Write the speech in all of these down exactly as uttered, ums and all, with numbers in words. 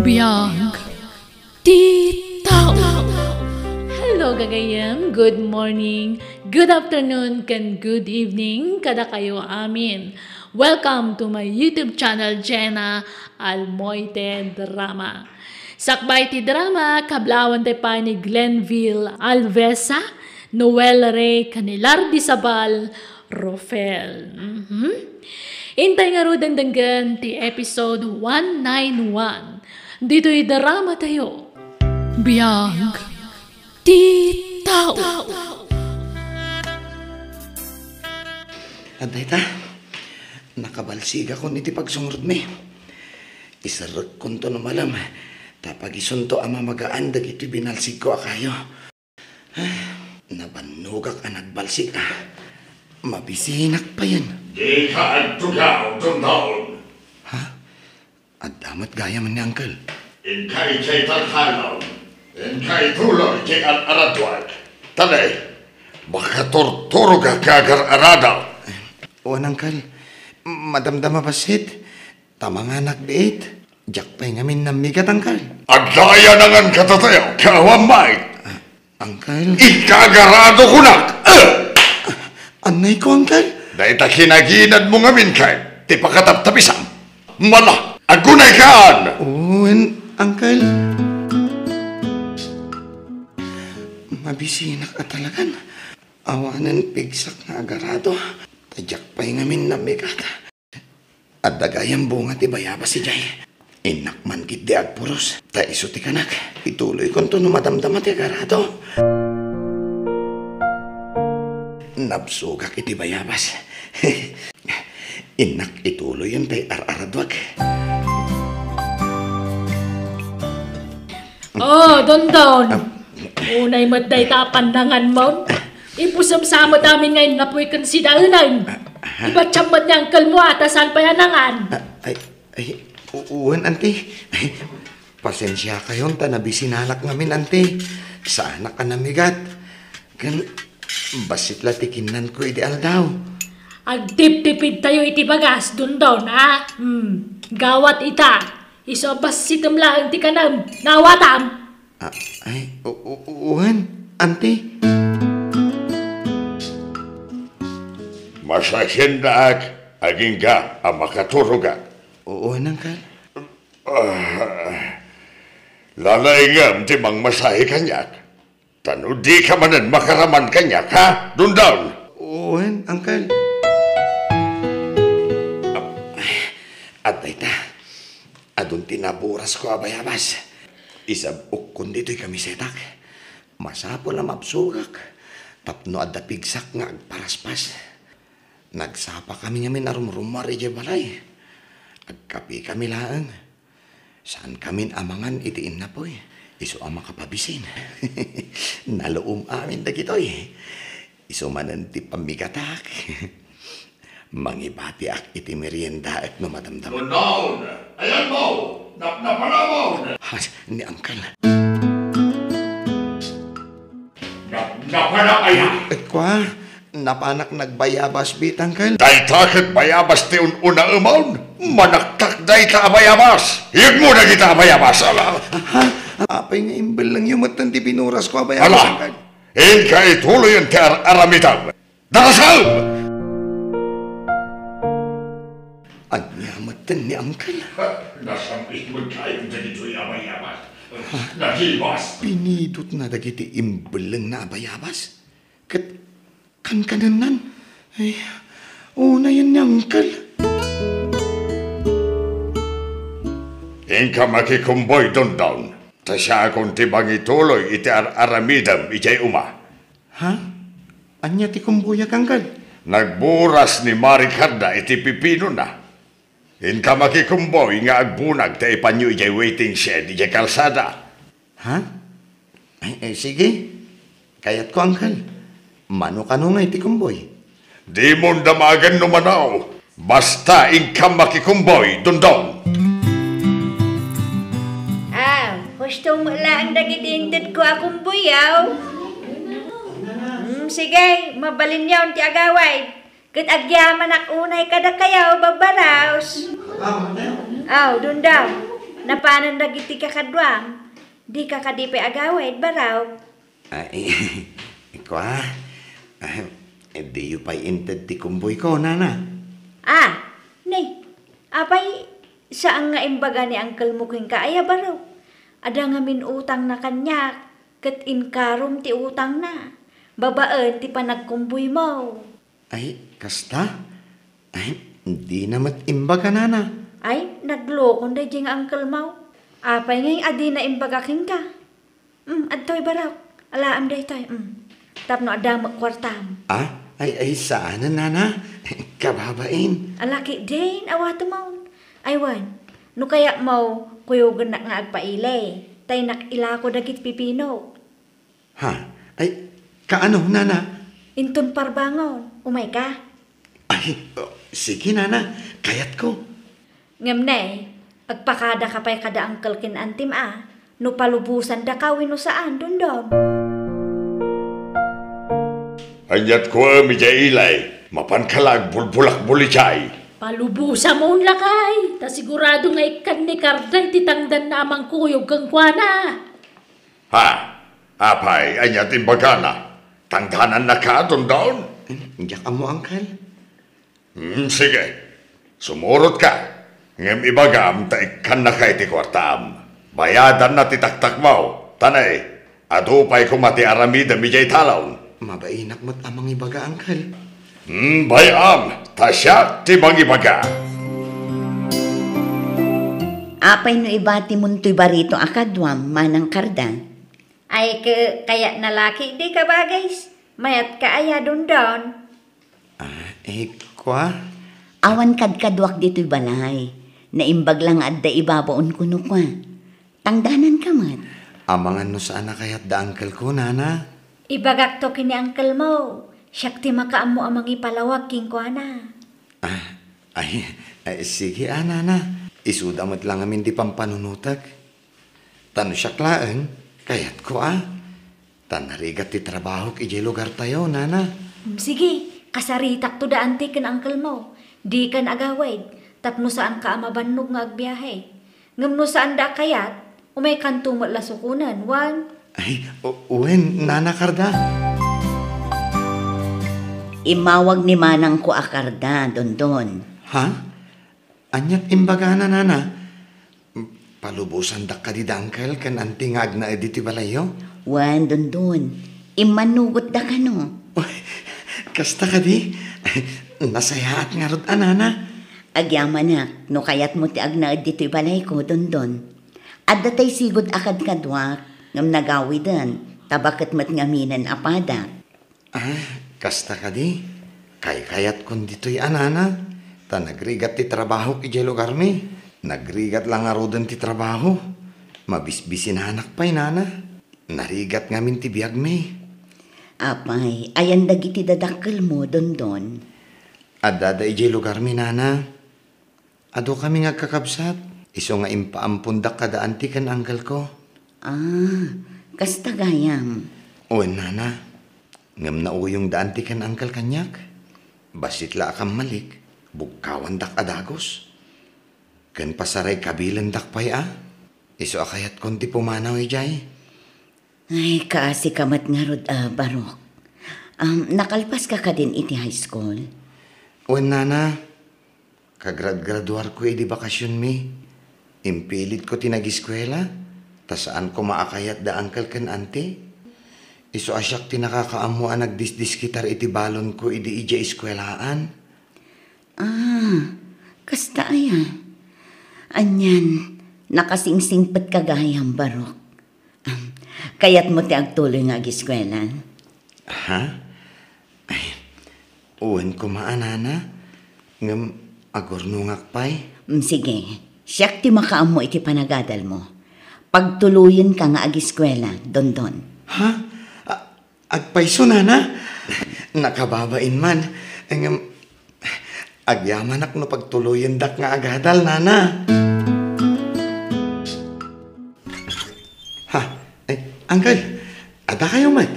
Biag ti tao. Hello, gagayem. Good morning, good afternoon, ken good evening kadakayo amin. Welcome to my YouTube channel, Jenna Almoite Drama. Sakbay ti drama, kablawan tayo pa ni Glenville Alvesa, Noel Rey Canilar Dizabal, Rofel. Mhm. Intay ngaruden denggen ti episode one nine one. Ditoy drama tayo. Biag ti tao. Adda ita, nakabalsigakon iti pagsungrodmi. Iserrekkonto no malem, ta pagisunto a mamagaan dagiti binalsigko a kayo. Nabannogak a nagbalsig a. Mabisinak payen. Dika agtugaw, Dondon. Ha? Adda met gayam ni Uncle. Inka idiay taltalon. Inka ituloy ti ar-araduak. Tadi, makaturturogak nga agar-arado. Wen, Uncle. Madamdama bassit. Ta manganak biit. Diak pay ngamin nammigat, Uncle. Adda aya nangan kadatayo, kaawan met. Ah, Uncle. Inka agarado kunak! Eh! Annayko, Uncle? Dayta kinaginadmo ngamin ket ti pakataptapisam. Mala, agunaykan! Wen, Uncle. Mabisinak a talagan. Awanen pigsak nga agarado. Ta diak pay ngamin nammigat. Adda gayam bunga ti bayabas idiay. Innak man ketdi agpuros, ta isu ti kanak. Ituloykonto no madamdama ti agarado. Nabsogak iti bayabas. Innak ituloyen tay ar-araduak. Oh, Dondon. Ah. Unay met dayta a pannanganmon. Ipusem sa met amin nga innapoy ken sidaenan. Ah, ah. Ibatsam met ni Uncle mo a ta saan pay a nangan. Ah, ay, ay, u-, wen, Auntie. Ay, pasensiakayon ta nabisinanak ngamin, Auntie. Saanak a namigat. Ken bassit la ti kinnanko idi aldaw. Agtiptipid tayo iti bagas, Dondon, ha? Hmm. Gawat ita. Isu a bassitem laeng ti kanem, naawatam? Ah, ay, u-, u-, wen, Auntie. Masakiendaak, agingga a makaturogak. Wen, Uncle. Ah, lalaingem ti mangmasahe kaniak. Ta no dika manen makaraman kaniak, ha, Dondon? Wen, Uncle. Adda ita. Adun ti naburasko a bayabas. Isab-okkon ditoy kamisetak. Masapul a mabsogak tapno adda pigsak nga agparaspas. Nagsapakami ngamin a rumrumuar idiay balay. Agkapekami laeng. Saankamin a mangan iti innapoy. Isu a makapabisin. Naluom amin dagitoy. Isu manen ti pammigatak. Mangibatiak iti meriendaek no madamdama. Dondon! Ayanmo! Napnapanamon! Ha, ni Uncle. Nap-, napana aya? Eh, kua, napanak nagbayabas, Uncle. Dayta ket bayabas ti un-unaemon. Manaktak dayta a bayabas. Iyegmo dagita a bayabas. Ala. Ha? Apay nga imbellengyo metten ti binurasko a bayabas, Uncle? Inka ituloyen ti ar-aramidem. Darasem! Ania metten ni Uncle? Nasam-it met kayo dagitoy a bayabas. Nagibas. Pinidotna dagiti imbellengna a bayabas. Ket kankanennan. Ay, unayen ni Uncle. Inka makikumboy, Dondon. Ta siakon ti mangituloy iti ar-aramidem idiay uma. Ha? Ania ti kumboyak, Uncle? Nagburas ni Mari Carda iti pipinona. Inka makikumboy nga agbunag ta ipanyo idiay waiting shed idiay kalsada. Ha? Ay, ay, sige. Kayatko, Uncle. Mano kano nga iti kumboy? Dimon damagen no mano. Basta inka makikumboy, Dondon. Ah, husto met laeng dagiti intedko a kumboy, aw. Hmm, sige, mabalinyon ti agawid. Ket agyamanak unay kadakayo, Babaraos. Aw, Dondon. Napanan dagiti kakaduam. Dika kadi pay agawid, Barok? Ay, kua, ah, diyo pay inted ti kumboyko, nana. Ah, ne, apay, saan nga imbaga ni uncle mo kenka aya, Barok? Adda ngamin utangna kaniak, ket inkarom ti utangna, babaen ti panagkumboymo. Ay, kasta? Ay, dina met imbaga, nana. Ay, naglokon daydiay nga uncle mo. Apay ngay a dina imbaga kenka? Mm, adtoy, Barok. Alaem daytoy. Mm. Tapno adda met kuartam. Ah? Ay, ay, saanen, nana? Kababain. Ala ketdin, awatemon. Ay wen, no kayatmo, kuyogennak nga agpaili. Ta innak ilako dagiti pipinok. Ha? Ay, kaano, nana? Inton parbangon, umayka? Ay, oh, sige, nana. Kayatko. Ngem ne, agpakadaka pay kada uncle ken antim a, no palubosandaka wenno saan, Dondon. Aniat kuem idiay ilay, mapanka la agbulbulakbol idiay. Palubosamon lakay, ta sigurado nga ikkan ni Karda iti tangdanna a mangkuyog kenkuana. Ha? Apay, ania ti imbagana? Tangdanannaka, Dondon? Diak ammo, uncle. Hmm, sige. Sumurotka. Ngem ibagam ta ikkannaka iti kuartam. Bayadanna ti taktakmo. Ta ne, adu pay koma ti aramidem idiay talon. Mabainak met a mangibaga, uncle. Hmm, bay-am, ta siak ti mangibaga. Apay no ibatimon toy barito a kaduam, Manang Karda? Ay, ke-, kayatna la ketdi, kabagis. Mayatka aya, Dondon? Ah, eh, kua? Awan kadkaduak ditoy balay. Naimbag la nga adda ibabaonko no kua. Tangdananka met. Amangan no saan a kayat da uncle ko, nana. Ibagakto ken ni uncle mo. Siak ti makaammo a mangipalawag kenkuana. Ah, ay, ay, sige a, nana. Isuda met la ngamin ti pampanunotek. Ta no siak laeng, kayatko a. Ta narigat ti trabahok idiay lugartayo, nana. Mm, sige, kasaritakto da anti ken uncle mo. Dikan agawid, tapno saanka a mabannog nga agbiahe. Ngem no saanda a kayat, umaykanto met la sukonen, wen? Ay, u-, wen, Nana Karda. Immawag ni manangko a Karda, Dondon. Ha? Aniat imbagana, nana? Palubosandak kadi da uncle ken anti nga agnaed iti balayyo? Wen, Dondon. Immannugotda kano. Uy, kasta kadi? Nasayaat ngarud a, nana. Agyamanak, no kayatmo ti agnaed ditoy balayko, Dondon. Adda tay sigud a kadkaduak, ngem nagawiden, ta baket met ngaminen a padak. Ah, kasta kadi? Kaykayatkon ditoy a, nana, ta nagrigat ti trabahok idiay lugarmi. Nagrigat la ngaruden ti trabaho. Mabisbisinanak pay, nana. Narigat ngamin ti biagmi. Apay, ayan dagiti dadakkelmo, Dondon? Addada idiay lugarmi, nana. Adukami nga agkakabsat, isu nga impaampondak kada anti ken uncle ko. Ah, kasta gayam. Wen, nana. Ngem nauyongda anti ken uncle kaniak. Bassit la a kammalik, bugkawandak a dagus. Ken pasaray kabilendak pay a. Isu a kayatkon ti pumanaw idiay. Ay, kaasika met ngarud a, Barok. Am, nakalpaska kadin iti high school? Wen, nana. Kagradgraduarko idi bakasionmi. Impilitko ti nagiskuela, ta saan koma a kayat da uncle ken anti. Isu a siak ti nakakaammo a nagdisdiskitar iti balonko idi idiay iskuelaan. Ah, kasta aya? Anian, nakasingsingpetka gayam, Barok. Am, kayatmo ti agtuloy nga agiskuela? Ha? Ay, wen koma a, nana. Ngem agurnongak pay. Mm, sige. Siak ti makaammo iti panagadalmo. Pagtuloyenka nga agiskuela, Dondon. Ha? A-, agpayso, nana? Nakababain man. Ngem, agyamanak no pagtuloyendak nga agadal, nana. Ha? Eh, uncle, adda kayo met?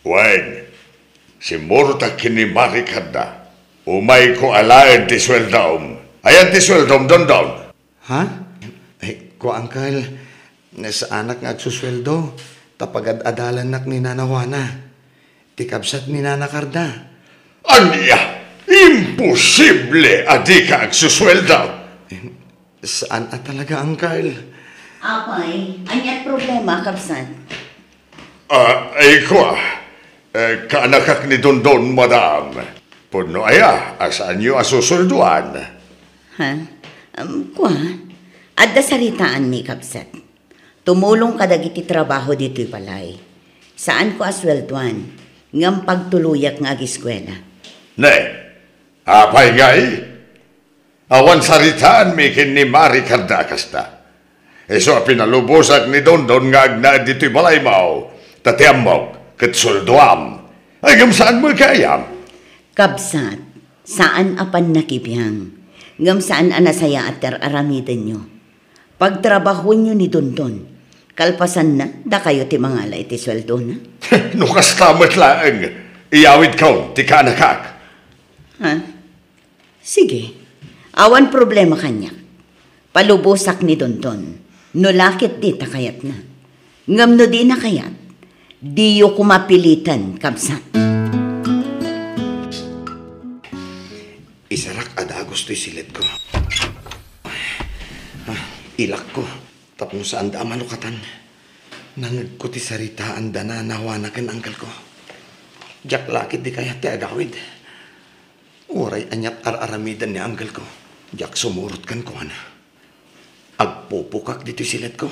Wen, simmurotak ken ni Mari Karda. Umayko alaen ti sueldom. Ayan ti sueldom, Dondon? Ha? Eh, Ko, Uncle, saanak nga agsusueldo, ta pagad-adalannak ni Nana Juana. Ti kabsat ni Nana Carda. Ania? Imposible a dika agsusueldo! Saan a talaga, Uncle. Apay, ania't problema, kabsat? Ah, ay, kua. Eh, kaanakak ni Dondon, madam. Pudno aya a saanyo a susueldoan? Ha? Um, kua, adda saritaanmi, kabsat. Tumulong kadagiti trabaho ditoy balay. Saanko a sueldoan, ngem pagtuloyak nga agiskuela. Ne, apay ngay? Awan saritaanmi ken ni Mari Carda a kasta. Isu a pinalubosak ni Dondon nga agnaed ditoy balaymo, ta ti ammok ket sueldoam. Ay, ngem saan met kayam? Kabsat, saan a pannakibiang, ngem saan a nasayaat ti ar-aramidenyo. Pagtrabahoenyo ni Dondon, kalpasanna, dakayo ti mangala iti sueldona. No kasta met laeng, iyawidkon ti kaanakak. Ha? Sige, awan problema kaniak. Palubosak ni Dondon, no la ketdi ta kayatna. Ngem no dina kayat, diyo koma piliten, kabsat. Isarak a dagus toy siledko. Ah, ilakko, tapno saanda a malukatan. Nangegko ti saritaanda Nana Juana ken uncle-ko. Diak la ketdi kayat ti agawid. Uray ania't ar-aramiden ni uncle-ko, diak sumurot kenkuana. Agpupukak ditoy siledko.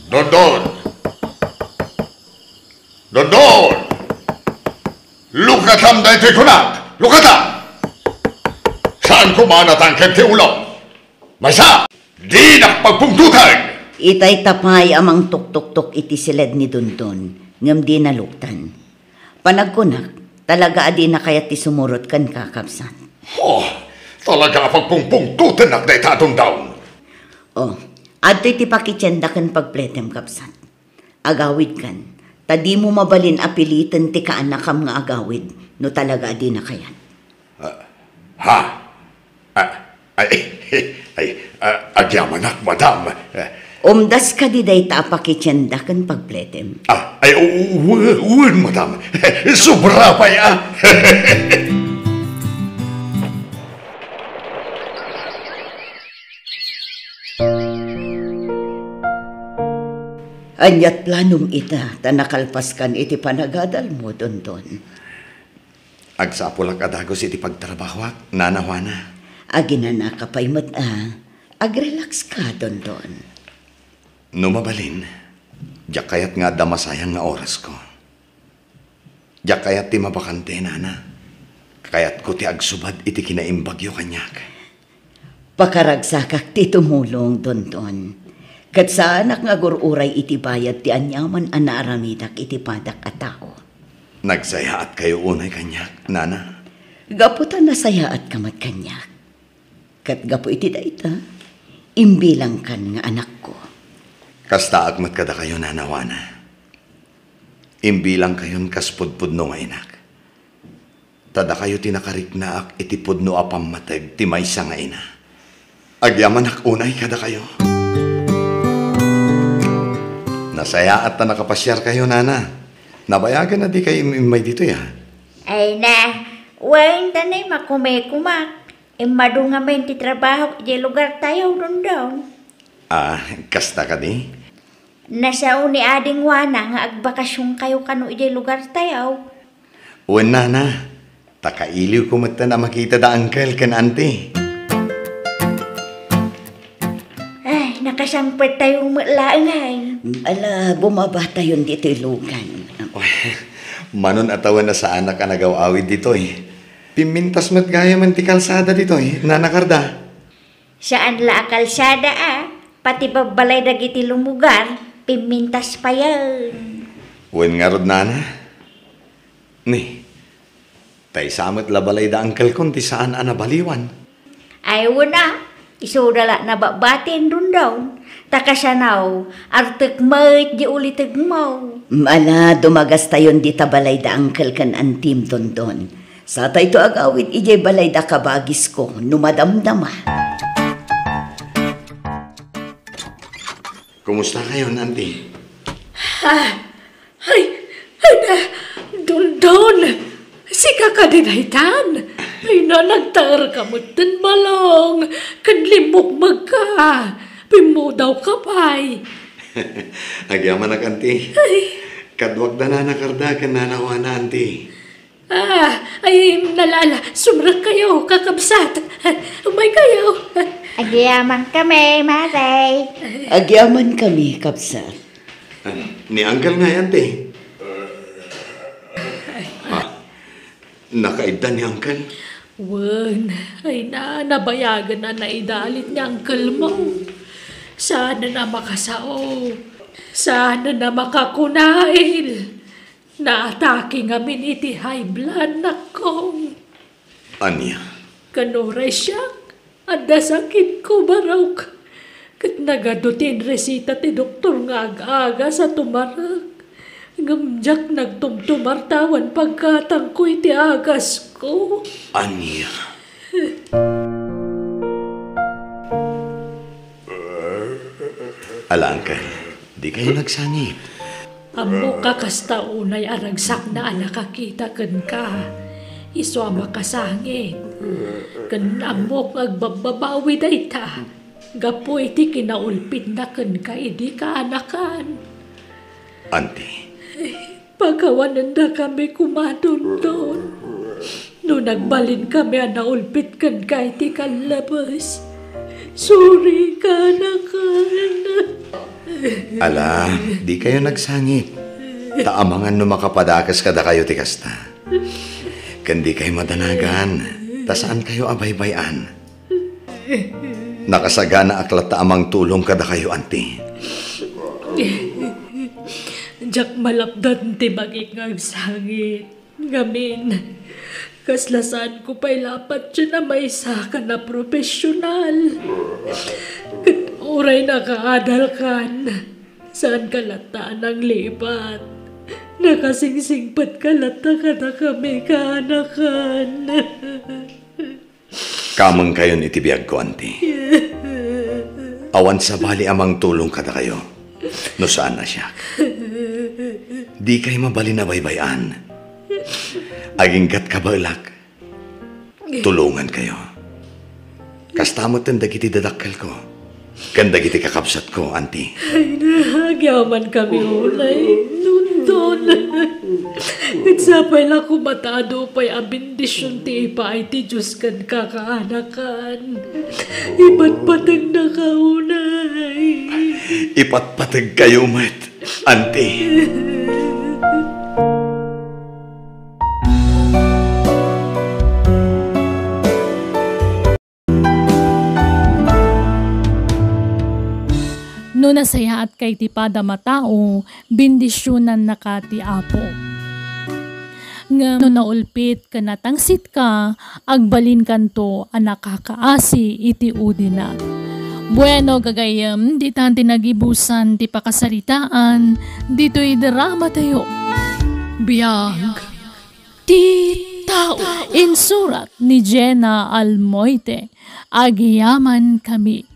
Dondon! Dondon! Lukatam daytoy kunak! Lukatam! Saan koma a natangkeg ti ulom? Maysa! Dinak pagpungtoten! Itay ta pay a mangtuktuktok iti siled ni Dondon, ngem di naluktan. Panagkunak, talaga a dina kayat ti sumurot kenka, kabsat. Oh, talaga a pagpungpungtotennak dayta a Dondon. Oh, adtoy ti pakitienda ken pagpletem, kabsat. Agawidkan, ta dimo mabalin a piliten ti kaanakam nga agawid no talaga a dina kayat. Ah, ha? Ah, ay, ay, ah, agyamanak, madam. Umdas kadi dayta a pakitienda ken pagpletem? Ah, ay, u-, u-, wen, madam. Sobra pay, ah. Ania't planom ita ta nakalpaskan iti panagadalmo, Dondon? Agsapulak a dagus iti pagtrabahoak, Nana Juana. Aginanaka pay met a agrelaxka, Dondon. No mabalin, diak kayat nga adda masayang nga orasko. Diak kayat ti mabakante, Nana. Kayatko ti agsubad iti kinaimbagyo kaniak. Pakaragsakak ti tumulong, Dondon. Ket saanak nga agur-uray iti bayad ti aniaman a naaramidak iti padak a tao. Nagsayaatkayo unay kaniak, Nana? Gapu ta nasayaatka met kaniak. Ket gapu iti dayta, imbilangkan nga anakko. Kastaak met kadakayo, Nana Juana. Imbilangkayon kas pudpudno nga inak. Ta dakayo ti nakariknaak iti pudno a pammateg ti maysa nga ina. Agyamanak unay kadakayo. Nasayaat ta nakapasiarkayo, Nana. Nabayagen a dikayo im-immay ditoy, a? Ay na, wen, ta nay makumekumak. Immadu ngamin ti trabahok idiay lugartayo, Dondon. Ah, kasta kadi? Nasao ni Ading Juana nga agbakasionkayo kano idiay lugartayo. Wen, Nana, ta kailiwko metten a makita da uncle ken auntie. Ay, nakasangpettayo met laeng, ay. Ala, bumabatayon ditoy lugan. Manon a tawen a saanak a nagaw-awid ditoy. Pimmintas met gayamen ti kalsada ditoy, Nana Carda. Saan la a kalsada a, pati babbalay dagiti lumugar, pimmintas payen. Wen ngarud, Nana? Ni, ta maysa met la balay da uncle-kon ti saan a nabaliwan. Ay, wen a, isuda la nababbatin, Dondon. Ta kasano, artek met di ulitegmo. Ala, dumagastayon dita balay da uncle ken auntie-m, Dondon. Satayto agawid idiay balay da kabagisko no madamdama. Kumusta kayon, Auntie? Ah, ay, ay na, Dondon, sika kadi daytan? Ay na, nagtaerka metten balong, ken limmukmegka, pimmudawka pay. Agyamanak, Auntie. Ay. Kaduak da Nana Carda ken Nana Juana, Auntie. Ah, ay, ala, ala, sumrekkayo, kakabsat. Umaykayo. Agyamankami, Mare. Agyamankami, kabsat. Ah, ni Uncle ngay, Auntie? Ah, nakaidda ni Uncle? Wen, ay na, nabayagen a naidalit ni Uncle mo. Saan a makasao. Saan a makakunail. Naatake ngamin iti high blood, nakkong. Ania? Ken uray siak, adda sakitko, barok. Ket nagadu ti inresita ti doktor nga ag-agas a tumarek. Ngem diak nagtumtumar ta awan paggatangko iti agasko. Ania? Ala, Uncle, dikayo nagsangit. Ammok a kasta unay a ragsakna a nakakita kenka, isu a makasangit. Ken ammok nga agbabbabawi dayta, gapu iti kinaulpitna kenka idi kaanakan. Auntie. Pakawanendakami koma, Dondon. No nagbalinkami a naulpit kenka iti kallabes, suri, kaanakan. Ala, dikayo nagsangit. Ta amangan no makapadakas kadakayo ti kasta. Ken dikayo madanagan, ta saankayo a baybay-an. Nakasaganaak latta a mangtulong kadakayo, Auntie. Diak malapdan ti bagik nga agsangit. Ngamin, kasla saanko pay la a patien a maisakan a profesional. Ket uray nakaadalkan, saanka latta a nanglipat. Nakasingsingpetka latta kadakami, kaanakan. Kamengkayon iti biagko, Auntie. Awan sabali a mangtulong kadakayo no saan a siak. Dikay mabalin a baybay-an. Aginggat kabaelak, tulongankayo. Kasta metten dagiti dadakkelko. Ken dagiti kakabsatko, Auntie. Ay, nagyamankami unay, Dondon. Ket sapay la koma ta adu pay a bendision ti ipaay ti Dios kenka, kaanakan. Ipatpategnaka unay. Ipatpategkayo met, Auntie. No nasayaatka iti padam a tao, bendisionannaka ti Apo. Ngem no naulpit ken natangsitka, agbalinkanto a nakakaasi iti udina. Bueno, gagayyem, ditan ti nagibusan ti pakasaritaan ditoy dramatayo. Biag ti tao. Insurat ni Jenna Almoite. Agyamankami.